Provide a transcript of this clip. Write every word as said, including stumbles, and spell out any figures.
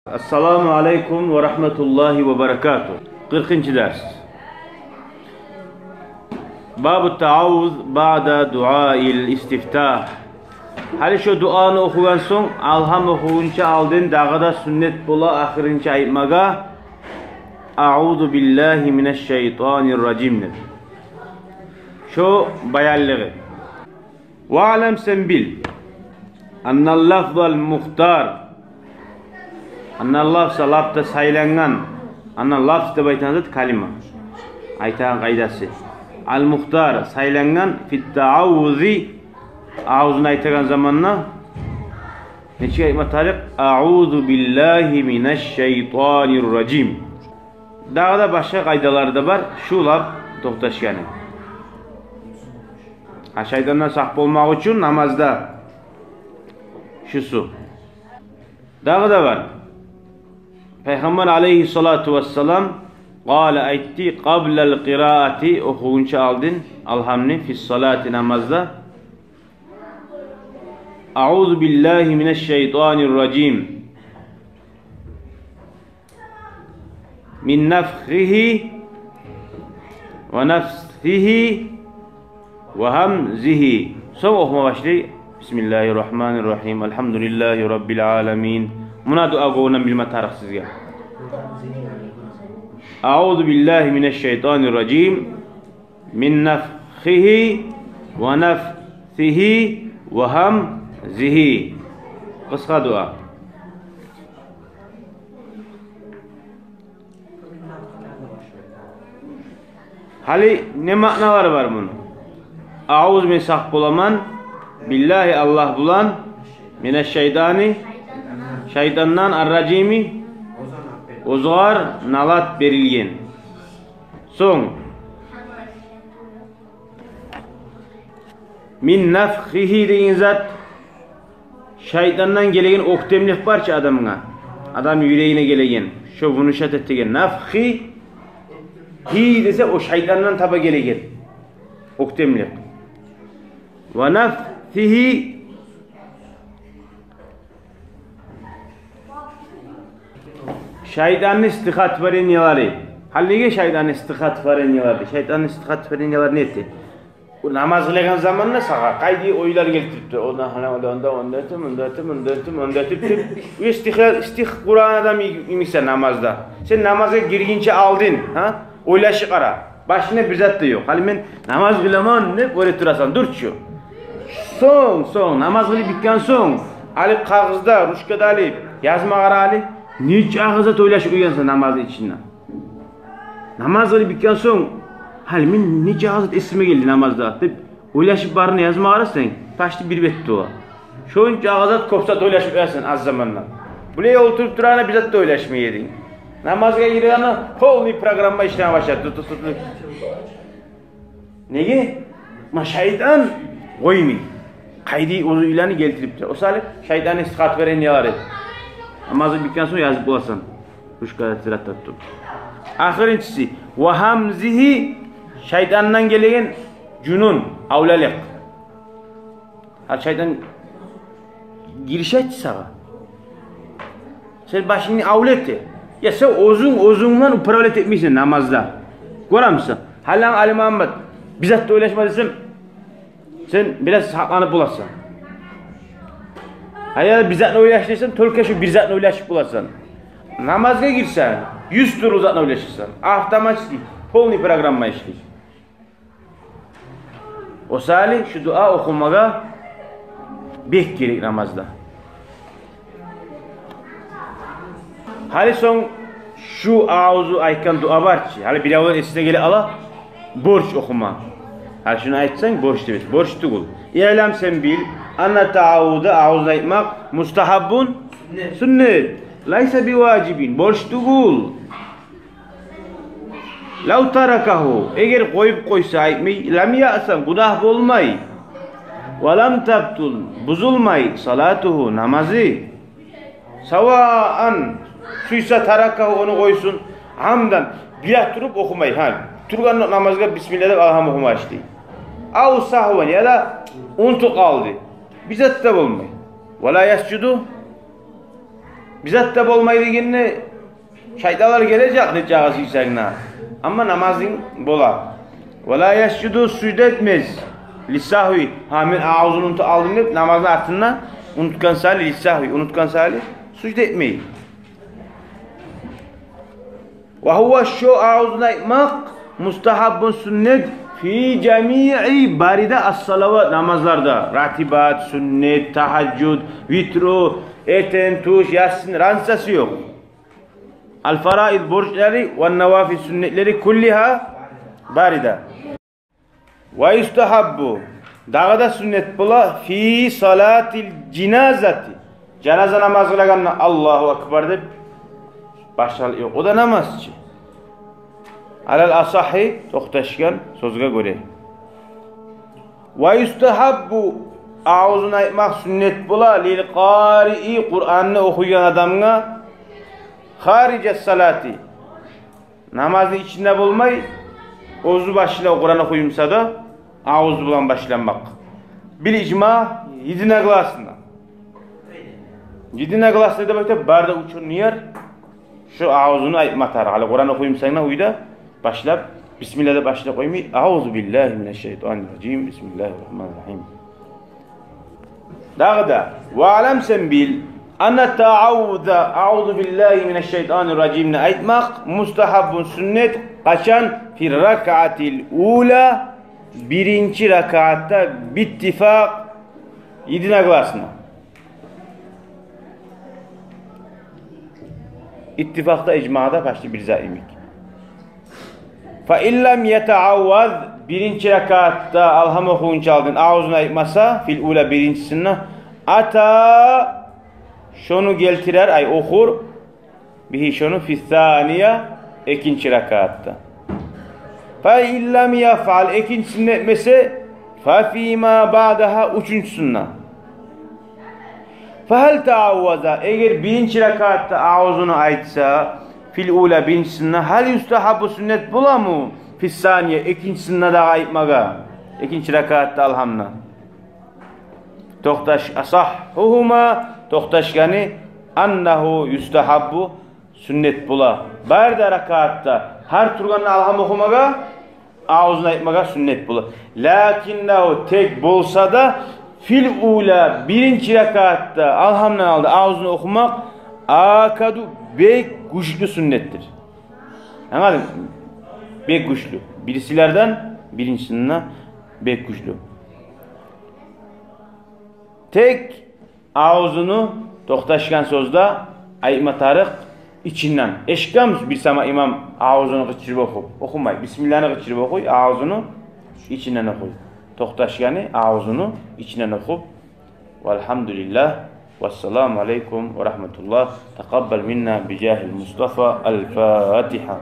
Ассаламу алейкум ва рагьматуллагьи ва баракатугь. Къыркъынчы дарс. Бабу тааввуз баъда дуаил истифтагь. Гьали шо дуаны охугъан сонг, алгьам охугъунча алдын дагъы да суннат бола ахырынча айтмагъа: «Аузу биллагьи минашшайтанир ражим», — деп. Шо баянлыгъы. «Ваълам», сен бил, «аннал лафзал мухтар». «Аннал лафза», лап да сайлангъан. «Аннал лафз» деп айтагъан зат калима. Айтагъан къайдасы. «Ал мухтар», сайлангъан, «фит тааввузи», авзун айтагъан заманда нечик айтма тарыкъ? «Аузу биллагьи минашшайтанир ражим». Дагъы да башгъа къайдалар да бар, шу лап токъташгъаны. Гьа, шайтандан сакъ болмакъ учун намазда шусу. Дагъы да бар. Пайхаммар алейгьиссалату вассалам къала, айтды, къаблал къираати, охугъунча алдын алгьамны, фис салати, намазда: «Аузу биллагьи минашшайтанир ражим. Мин нафхигьи ва нафсигьи ва гьамзигьи». Сонг охума башлай: «Бисмиллагьир рагьманир рагьим. Алгьамдулиллагьи раббил аламин». Муна дуа гёнгюнден билме тарыкъ сизге. «Аузу биллагьи минашшайтанир ражим. Мин нафхигьи ва нафсигьи ва гьамзигьи». Къысгъа дуа. Гьали не маъналар бар муну? «Ауз», мен сакъ боламан, «биллагьи», Аллагь булан, «минашшайтани», шайтандан, «ар-ражими», оьзюгер налат берилген. Сонг, «мин нафхигьи» деген зат, шайтандан гелеген оьктемлик бар чы адамгъа, адам юрегине гелеген, шо внушать этеген. «Нафхи», «хи» десе, о шайтандан таба гелеген оьктемлик. «Ва нафсигьи», шайтанны стихотворениялары. Гьали неге шайтанны стихотворениялары? Шайтанны стихотворениялары не эте? О намаз къылагъан заманда сагъа къайдагъы ойлар гелтирип тура. Онда, гьана, онда, онда, онда этип, мунда этип, мунда этип, мунда этип, этип. Уьй, стих, стих къурагъан адам йимиксен намазда. Сен намазгъа гиргинче алдын, гьа? Ойлашып къара. Башынгда бир зат да ёкъ. Гьали мен намаз къыламан деп гёре турасан, дюр чю. Сонг, сонг, намаз къылып битген сонг, алып къагъызда, ручка да алып, язма къара гьали. Нече агъы зат ойлашып къойгъансан намазны ичинде. Намаз къылып битген сонг, гьали мен нече агъы зат эсиме гелди намазда деп ойлашып, барын язма къарасанг, почти бир бет бола. Шонча агъы зат, кёп зат ойлашып къоясан аз заманда. Булай олтуруп турагъанда бир зат да ойлашмай эдинг. Намазгъа гиргенде полный программа ишлеме башлады. Ту, ту, ту, ту. Неге? Ма шайтан къоймай. Къайдагъы оьзю ойланы гелтирип тура. О саялы шайтанны стихотворениялары. Намаз битген сонг язып боласан. Ручкада тетрадьда тутуп. Ахырынчысы, «ва гьамзигьи», шайтандан гелеген жунун, авлалыкъ. Гьали шайтан гирише чи сагъа. Сен башынгны авлет эт. Я сен оьзюнг оьзюнгден управлять этмейсен намазда. Гёремисен? Гьали, Алимагьаммат, бир зат да ойлашма десем, сен бираз сакъланып боласан. Гьали бир затны ойлаш десем, только шо бир затны ойлашып боласан. Намазгъа гирсенг, юз тюрлю затны ойлашасан. Автоматически, полный программа ишлей. О саялы шу дуа охумагъа бек герек намазда. Гьали сонг шу авзу айтгъан дуа бар чы. Гьали биревлер эсине геле ала, борч охума. Гьали шуну айтсанг, борч деп эт. Борч тюгюл. Иълам, сен бил, анна тааввузда, авзун айтмакъ, мустагьаббун, суннат, лайса би важибин, борч тюгюл. Лав таракагьу, эгер къоюп къойса айтмай, лам яъсам, гюнагь болмай. Ва лам табтул, бузулмай, салатугьу, намазы. Саваан, сюйсе таракагьу, ону къойсун, гьамдан, биле туруп охумай, гьа, тургъан намазгъа бисмилла деп алгьам охума башлай. Ав сагьван, яда унутуп къалды. Бир зат да болмай. Ва ла ясжуду, Бир зат да болмай дегенде, шайтанлар гележек, нечакъы сюйсенг де. Амма намазынг бола. Ва ла ясжуду, сужда этмес. Лиссагьви. Гьа, мен агъузуну унутуп алдым деп, намазны артында унутгъан саялы, лиссагьви, унутгъан саялы сужда этмей. Ва гьува, шо агъузуну айтмакъ, мустагьаббун, суннат, фи жамиъи, бары да, ас-салават, намазларда, ратибат, суннат, тагьажжуд, витру, эртен, тюш, ясин, разницасы ёкъ. Ал-фараиз, борчлары, ван-навафил, суннатлары, куллигьа, бары да. Ва юстагьаббу, дагъы да суннат бола, фи салатил жаназати, жаназа намаз къылагъанда Аллагьу акбар деп башлал-, ёкъ, о да намаз чы. Алал асагьгьи, токъташгъан сёзге гёре. Ва юстагьаббу, агъузуну айтмакъ суннат бола, лил къариъи, Къуранны охуйгъан адамгъа, харижа салати, намазны ичинде болмай, оьзю башына Къуран охуй буса да, агъузу булан башламакъ. Бил ижма, единогласно. Единогласно деп айта бары да учёныйлар, шо агъузуну айтма тарыкъ. Гьали Къуран охуй бусанг да уьйде башлап, бисмилла деп башлап къоймай, агъузу биллагьи минаш шайтанир ражим, бисмиллагьир рагьманир рагьим. Дагъы да, ва алам, сен бил, анна тааввуза, агъузу биллагьи минаш шайтанир ражимни айтмакъ, мустагьаббун, суннат, къачан, фир ракаатил ула, биринчи ракаатда, биттифакъ, единогласно. Иттифакъда, ижмада почти бир зат йимик. Фа ин лам ятаавваз, биринчи ракаатда алгьам охугъунча алдын агъузуну айтмаса, фил ула, биринчисинде, ата, шону гелтирер, ай, охур, бигьи, шону, фиссания, экинчи ракаатда. Фа ин лам яфъал, экинчисинде этмесе, фа фима баъдагьа, уьчюнчюсюнде. Фагьал таавваза, эгер биринчи ракаатда агъузуну айтса, фил ула, биринчисинде, гьал юстагьаббу, суннат боламы, фиссания, экинчисинде дагъы айтмагъа, экинчи ракаатда алгьамны? Токъташ-, асагьгьугьума, токъташгъаны, аннагьу юстагьаббу, суннат бола. Бары да ракаатда, гьар тургъанда алгьам охумагъа, агъузуну айтмагъа суннат бола. Лакиннагьу, тек болса да, фил ула, биринчи ракаатда алгьамдан алда агъузуну охумакъ, акаду, бек гючлю суннатдыр. Англадынг? Бек гючлю. Бирисилерден биринчисинде бек гючлю. Тек агъузуну токъташгъан сёзде айтма тарыкъ ичинден. Эшитгенбиз бир сама имам агъузуну къычырып охуп, охумай, бисмилланы къычырып охуй, агъузуну ичинден охуй. Токъташгъаны агъузуну ичинден охуп. Валгьамдулиллагь, вассаламу алейкум ва рагьматуллагь. Такъаббал минна би жагьил Мустафа. Ал-Фатигьа.